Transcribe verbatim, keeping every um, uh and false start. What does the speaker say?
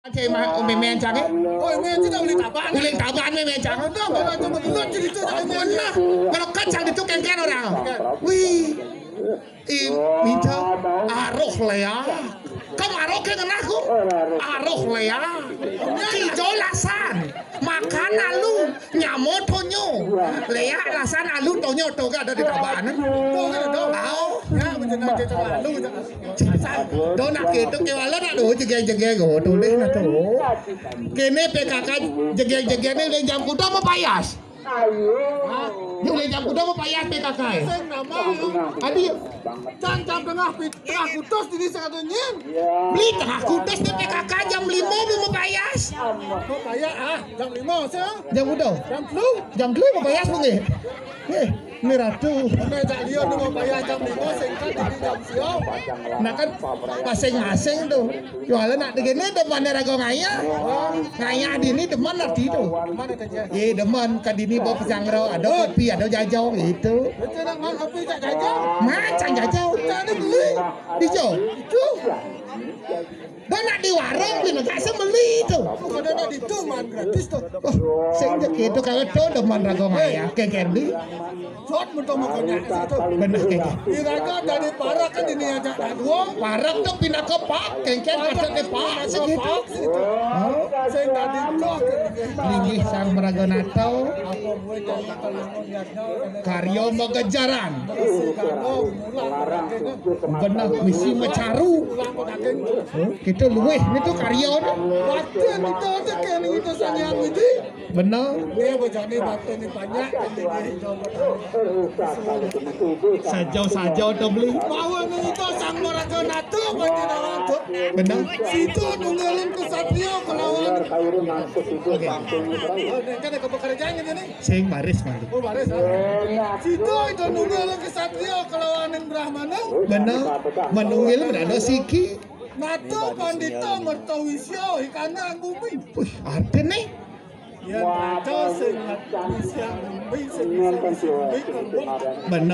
Cek mah, oh, mémén cangé. Oh, mémén cangé uling taban. Uling taban mémén cangé. Udah, kalau cuma dulu cerita sama mémén. Nah, kalau kacang itu kéngkén orang. Wih. Im, minta aroh léak. Kamu aroh ké ngenah ku? Aroh léak. Kijo lasan. Makan alu. Nyamo tonyo. Léak lasan alu tonyo to ga ada di taban. To ga ada. Au. Ya, bener aja sama alu. Lasan. Do nak kéto kéwala nak do jegég-jegég go tulis na to. Kéné P K K jegég-jegég né uling jam kuda mapayas. Hah? Né uling jam kuda mapayas P K K. Sing nama. Adi. Jam, jam tengah pit-, tengah kutus dini sakadé nyén. Beli tengah kutus di P K K jam lima mapayas. Mapayas ah, jam lima sih. Jam kuda. Jam telu. Jam telu mapayas mungkin. Éh, né ratu. Né jak liyo né mapayas jam lima singkat dini jam sia. Nah kan masing-masing to. Jualan nak dikene demen raga ngayah. Ngayah dini demen arti to. Mana kerja? Éh, demen ka dini bawa pisang ro, ada kopi, ada jajau gitu. Betul nak man kopi jak jajau. Macam jajau. Cak ada beli. Dijo. Itu. Dah nak di warung beli nak sembeli to. Bukan ada di tu man gratis to. Oh, sing jek itu kalau to demen raga ngayah ke Candy. Sot muto mukonya situ. Bener, kéngkén. Iraga dari parak kan ini aja dua. Parak to pinaka pak, kéngkén maksudnya pak segitu. Oh. Sing tadi to. Linggih Sang Maraga Nata. Karya magejaran. Bener, misi macaru. Oh, kita luwih nitu karya to. Batin to tekan itu sanyang itu. Bener. Dia bejani batin banyak. Sajau-sajau to beli. Bahwa nito Sang Maraga Nata panjenengan to. Bener. Situ nunggalin kesatria kelawan. Oke. Oh, ini kan ada pekerjaan gitu nih. Sing baris mantap. Oh, baris. Situ itu nunggalin kesatria kelawan yang Brahmana. Bener. Menunggil berada siki. Nata pandita mertawisya ikana bumi. Wih, artinya. Ya, nata sing mertawisya bumi, sing bisa bumi. Bener.